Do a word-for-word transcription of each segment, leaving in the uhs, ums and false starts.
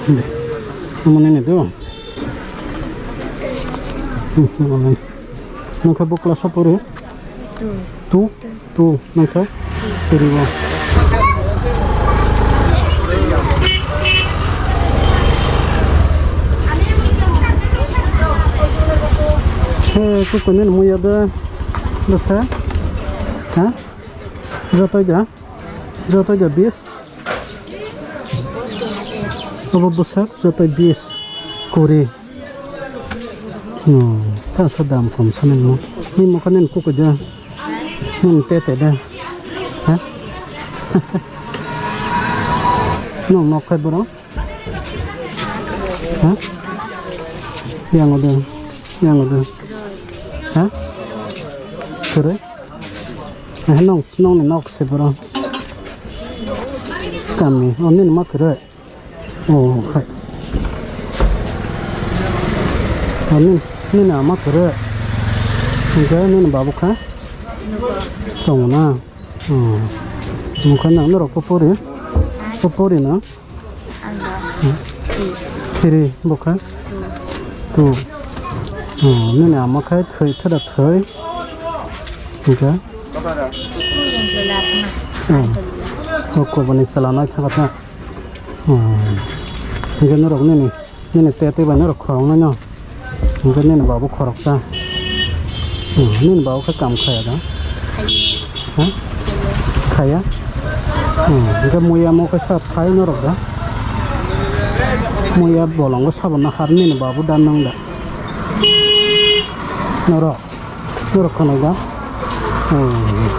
Omo nini do. Nokha bo class o pori? Two. Two? Two, nokha? Pori bo. He, kuku nini muya de. Bwsa? Ha? Jotoi da? Jotoi da bis? Obo bwswk joto bis kuri. Hmm, ta sa dam kom sa nang mo. Ni mo kanen kuku da. Nang te te da. Ha? Nang nok khai boro. Ha? Yang ada. Yang ada. Ha? Kere? Eh, nong, nong ni nok se boro. Kami, oh, nini ma kere. Oh, hai. Oh, nini, nini ama kere. Hingke nini babu kha? Tong na. Oh. Mukha nang norok popori? Popori na? Ang do. Three. Three, bokha? Two. Two. Oh, nini ama khai thwi, thada thwi. Hingke? Kuyang chwla thangma. Oh. Oh, kobani chwla nai thangkha ta. Oh. Hingke norok nini, nini te twi bai norok khoroknai no. Hingke nini babu khoroksa. Hmm, nini babu khe kam khaya da? Khaya. Ha? Khaya. Hmm, hingke muya mo khe sa phai norok da? Muya bolongo sabon na har nini babu da nang da? Norok. Norok khonai da? Hmm.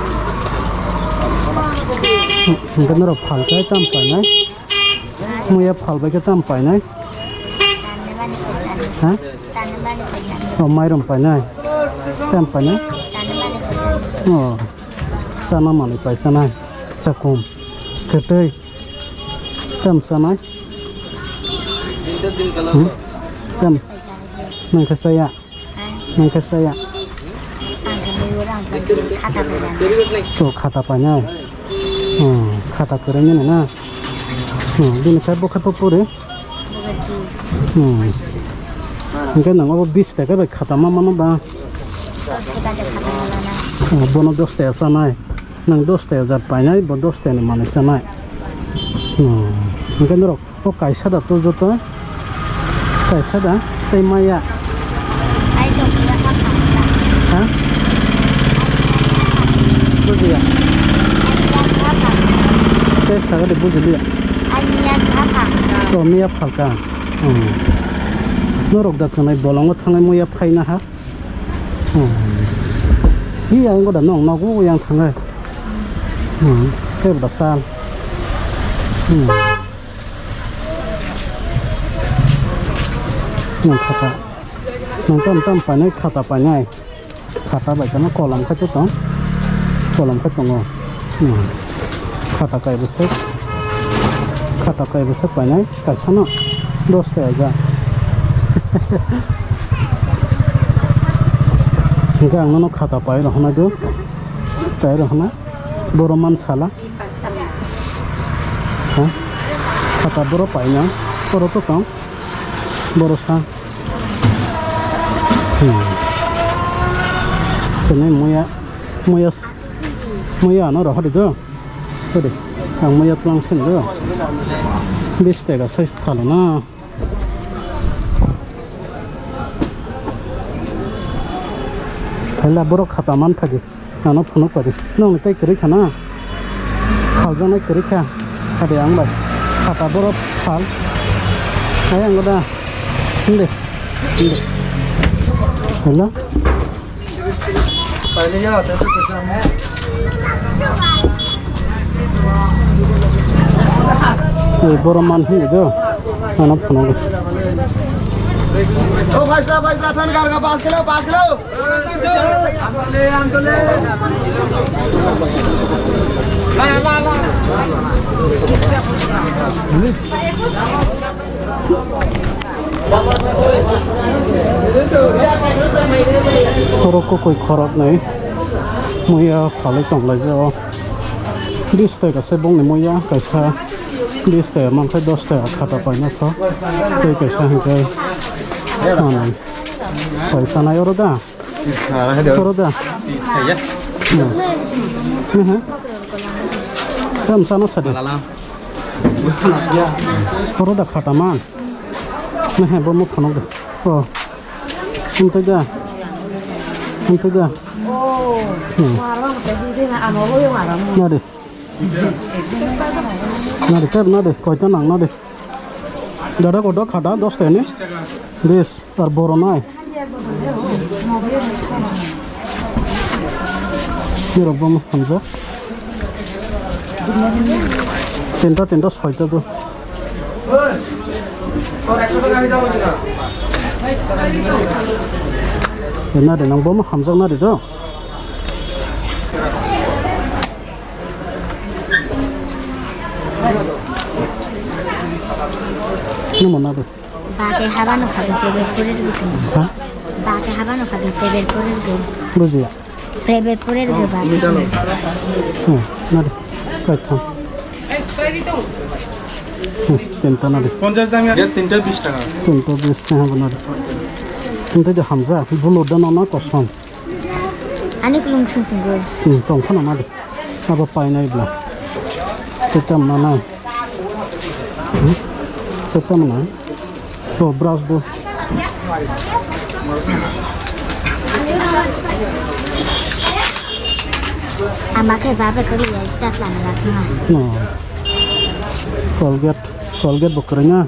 Hingke norok phal khe tam painai? Muya phal bai khe tam painai? Ha? O mairum painai? Tam painai? O chana manwi paisanai? Chakum. Kwtwi. Tam chanai? Hmm? Tam. Nang khe chaya? Nang khe chaya. Ang khe nui oro ang khe khata painai. To khata painai. Hmm, khata kwrwngni na. Hmm, bini khe bo khe bo pori. Hmm. Hingke nang obo bis taka bai khata ma mano ba? Dos taka de khata ma mano. Oh, bono dos taka chanai. Nang dos taka jat painai, bo dos taka ni manwi chanai. Hmm. Hingke norok O kaisa da to joto. Kaisa da tei maya. Ai to kaya pa kha. Ha? Bujiya. Ai ya pa kha. Tei saga de bujiliya. Ai ya pa kha. To miya phalka. Hmm. Norok da kwnai bolongo thangnai muya phaina ha. Hmm. Hi ang goda nong nogo yang thangnai. Hmm. Tei boda sal. Hmm. Nang khata. Nang tam tam painai khata painai. Khata bai tamo kolam khe tong. Kolam khe tongo. Hmm. Khata kai bwswk. Khata kai bwswk painai. Kaisa no. Dos taka ja. Hingke ang nono khata pai rw hwnai do. Pai rw hwnai. Boro man sala. Ha? Khata boro paina. Boro to tong. Boro sa. Hmm. Tini muya, muya, muya ano rohori do. Hori. Ang muya tlang sin do. Bis taka sai phalo na. Haila borok khata man phadi. Ano phunuk padi. Nong ni tai kwrwi khana. Khaljaknai kwrwi kha. Hade ang bai. Khata borok phal. Hai ang da. Hinde. Hinde. Hello. Ei, borok man hwnwi do, ano phunukgo. O bhai sahab, bhai sahab, than kar ka pass kilo, pass kilo. Khorok kwkwi khoroknwi muya phalwi tonglaijak o. Bis taka se bongni muya kaisa. Bis taka mankhe dos taka khata paina kho. Tei kaisa hwnkhe manwi. Paisa nai oro da? Oro da? Hmm. Mehe. Tam chano sadi. Oro da khata man. Mehe bo mukha nokda. Oh. Hintwi da. Hintwi da. Hmm. Nadi. Nadi, ter nadi, koita nang nadi. Dada kodo khada, dos taka ni? Bis, ar boro nai. Nirok bomo hamjak. Tinta, tinta, soita do. Nadi, nang bomo hamjak nadi do. Nung mano do. Bake habano kha khe private pore rwgwi chwng. Ha? Bake habano kha khe private pore rwgwi. Bujiya. Private pore rwgwi bake chwng. Hmm, nadi. Kaitham. Hmm, tinta nadi. পঞ্চাশ দাম ইয়ার তিনটা বিশ টাকা। Tinta bis taka bo nadi. Tinta je hamjak, bulu da nono kosom. Ani kulung sung tunggo. Hmm, tong khana nadi. Abo painai bla. Tei tam nanai. Hmm? Tei tam nanai. To brush bo. Ama khe babe kori ya, start lama la thanga. No. Colgate, Colgate bo kwrwi na.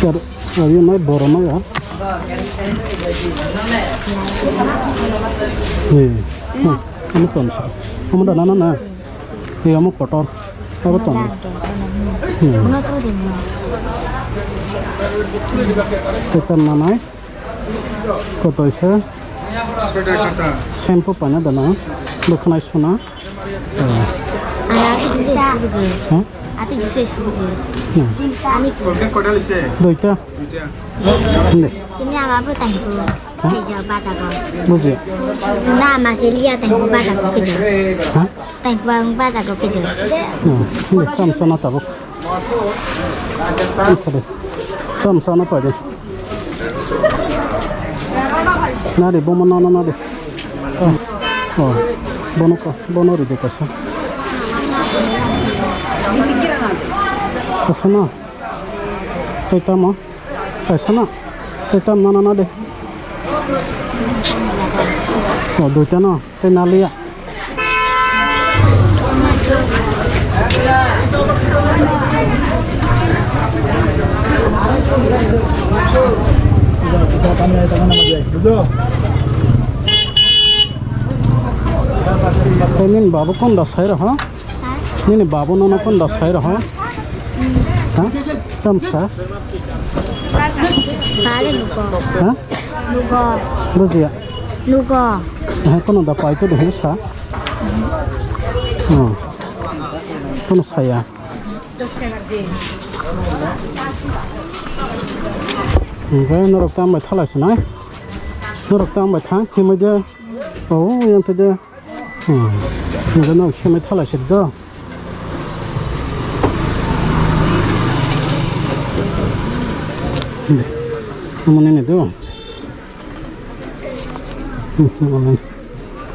Tar, ayo nai boro nai ya. Ni, hmm, ano tonsa. Amo da nana na. Ni amo kotor. Abo ton. Hmm. Kotor nanai. Kotoi se. Shampoo paina dana. Bwkhwnai suna. Ati juse surugo. Ha? Ati juse surugo. Hmm. Ani Colgate koita lise? Duita. Duita. Hindi. Sini ama bo tangko. Ha? Kaijo bajago. Buji. Sini ama se liya tangko bajago kaijo. Ha? Tangko ang bajago kaijo. Hmm. Hindi, tam sana tabuk. Tam sa de. Tam sana pa de. Nari, bomo nana nari. Oh, oh. Bono ka, bono ri de kasa. Kasa na. Koi tamo? Koi sana. Koi tam nana nari. Oh, duita no. Tei naliya. Tei nini babu kon da sai rw ha? Ha? Nini babu nono kon da sai rw ha? Ha? Tam sa? Bale nugo. Ha? Nugo. Bujiya. Nugo. Eh, kono da paito de sa. Hmm. Kono saya. Hingke norok tam bai thalai sinai. Norok tam bai thang khimai de. Oh, yang te de. Hmm. Hingke norok khimai thalai sidi do. Hingke. Amo nini do.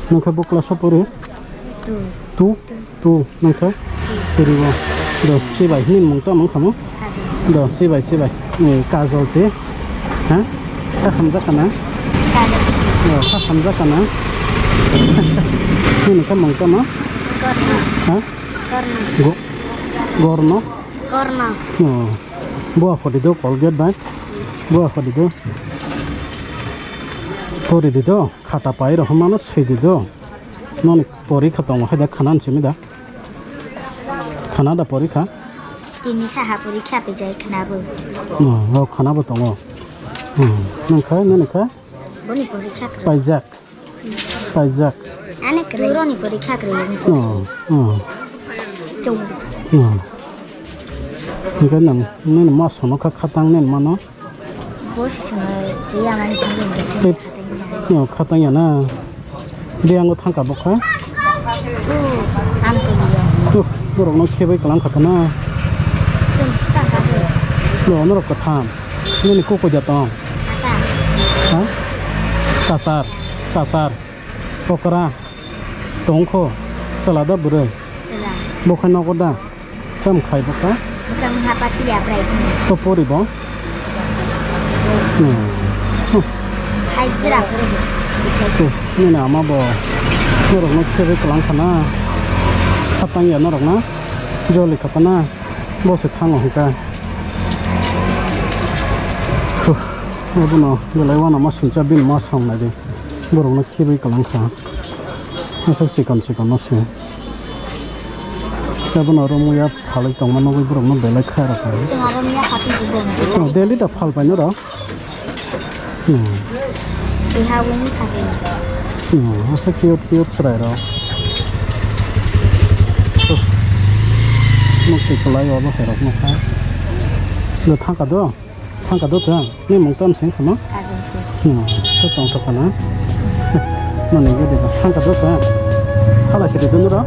Nokha bo class o pori? Two. Two? Two. Nokha? Three o. Do, sibai, nini mung tamo wngkha mo? Kajol. Do, sibai, sibai. Ni kajol te. Ha? Kha hamjak kana? Kajol. Do, kha hamjak kana? Nini kha mung tamo? Gorno. Ha? Gorno. Go-, gorno? Gorno. Oh. Bua khodi do Colgate bai. Bua khodi do. Pori di do. Khata pai rok mano swi di do. Noni porikha tongo hai da khana simi da. Khana da porikha? Tini saha porikha pijai khana bo. Oh, oh, khana bo tongo. Hmm. Nang khai, nani khai? Boni porikha kro. Paijak. Paijak. Ani kwrwi. Turoni pori kha kwrwi ni. Oh, oh. Chum. Oh. Hingke nang, nini ma sono kha khatang nen mano? Bo si sono, si amani thangwi hingke chini khatang ya. Oh, khatang ya na. Biyango thangka bo kha? Borokno khebai kwlang kha tana. Chwng tang kha de. Lo norok kwtham. Nini koko ja tong. Ata. Ha? Kasar. Kasar. Okra. Tongkho. Chwla da bwrwi. Chwla. Bo khai nogo da. Tam khai bo ka. Bwkang ha pati ya brai. To pori bo. Hmm. Hai jira pori. Nini ama bo. Norokno khebai kwlang kha na. Khatang ya norok na. Joli kha tana. Bo se thango hwnkha. Huh, abono belai uanama singcha bini ma song nai di. Borokno khibi kwlang kha. Aswk chikon chikon no se. Abono room ya phalwi tongma nugwi borokno belai kha rw kha. Chwng aro miya hati jibon. Oh, daily da phal pai no rw. Hmm. Iha wngwi thangwi. Hmm, asa cute cute chwrai rok. Mukti kwlai o bwkhai rok nukha. Bo thangka do? Thangka do chwng? Ni mung tam seng khama? Kajol khe. Hmm, so tong thok kana? Mani gede thangka do chwng? Hala sidi dunu ro?